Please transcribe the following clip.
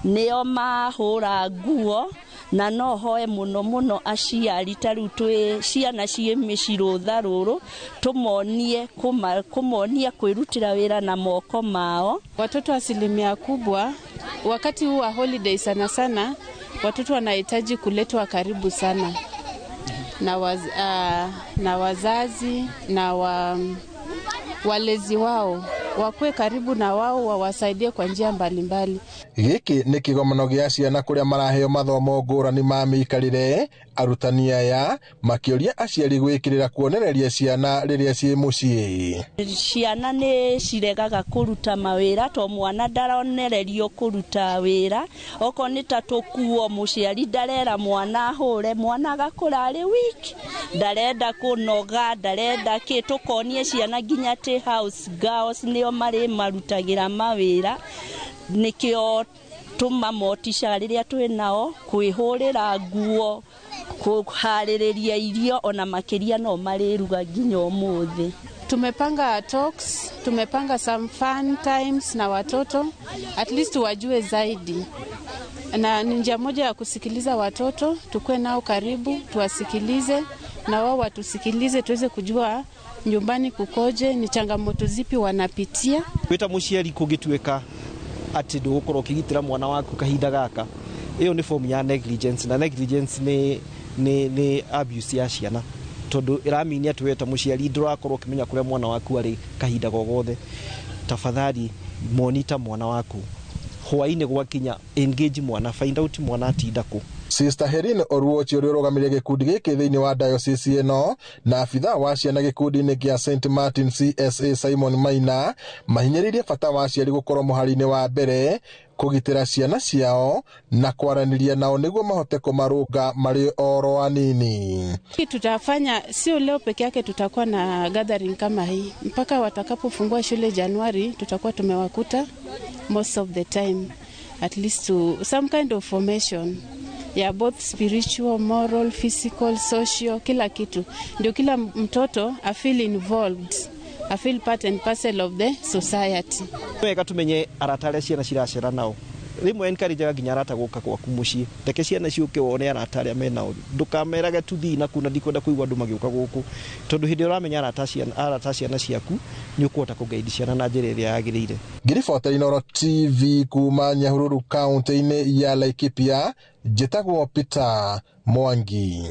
Nĩo mahũra nguo, na no hoe mũno mũno aciari, ta rĩu twĩ ciana ciĩ mĩciĩ rũtha rũrũ, tũmonie kũmonia kwĩrutĩra wĩra na moko mao. Watoto asilimia kubwa wakati huu wa holiday, sana sana watoto wanahitaji kuletwa karibu sana na wazazi na walezi wao, wakuwe karibu na wao, wawasaidie kwa njia mbalimbali. Gĩkĩ nĩ kĩgomano gĩa ciana kũrĩa maraheo mathomo ngũrani ma mĩikarĩre, arutani aya makĩũria aciari gwĩkĩrĩra kuonereria ciana rĩrĩa ciĩ mũciĩ. Ciana nĩ ciregaga kũruta mawĩra to mwana ndaronererio kũruta wĩra. Okorwo nĩ ta tũkuo, mũciari ndarera mwana ahũre, mwana agakũra arĩ weak, ndarenda kũnoga, ndarenda kĩ. Tũkonie ciana nginya atĩ house girls nĩo marĩ marutagĩra mawĩra. Nĩkĩo tũmamoticaga rĩrĩa twĩ nao kwĩhũrĩra nguo, kũharĩrĩria irio, ona makĩria no marĩruga nginya ũmũthĩ. Tumepanga talks, tumepanga some fun times na watoto, at least wajue zaidi, na ni njia moja ya kusikiliza watoto, tukuwe nao karibu, tuwasikilize na wao watusikilize, tuweze kujua nyumbani kukoje, ni changamoto zipi wanapitia. Wĩta mũciari kũngĩtuĩka atĩ ndũgũkorwo ũkĩgitĩra mwana waku kahinda gaka, ĩyo nĩ form ya negligence, na negligence nĩ abuse ya ciana, tondũ ĩramini atĩ we ta mũciari ndũrakorwo ũkĩmenya kũrĩa mwana waku arĩ kahinda go gothe. Tafadhali monitor mwana waku hwainĩ gwakinya, engage mwana, find out mwana atinda kũ. Sister Herin Oruochi, ũrĩa ũrũgamĩrĩire gĩkundi gĩkĩ thĩinĩ wa diocese ĩno, na abithaa wa ciana gĩkundi-inĩ kĩa St Martin CSA Simon Maina, mahinyĩrĩirie bata wa aciari gũkorwo mũhari-inĩ wa mbere kũgitĩra ciana ciao na kwaranĩria nao nĩguo mahote kũmarũnga marĩ oro anini. Tutafanya sio leo peke yake, tutakuwa na gathering kama hii mpaka watakapofungua shule Januari, tutakuwa tumewakuta most of the time, at least to some kind of formation ya both spiritual, moral, physical, social, kila kitu, ndio kila mtoto a feel involved, a feel part and parcel of the society. Wega tumenye arata arĩa ciana ciracera nao. Rĩmwe encourage nginya arata gũka gwaku mũciĩ, reke ciana ciũke wone arata arĩa menao, ndũkamerage tuthii na kuna, ndikwenda kũigua andũ magĩũka gũkũ, tondũ hĩndĩ ĩrĩa ũramenya arata ciana ciaku, nĩ ũkũhota kũguide ciana na njĩra ĩrĩa yagĩrĩire. Ngĩribotera Inooro TV kuma Nyahururu, kaunti-inĩ ya Laikipia, njĩtagwo Peter Mwangi.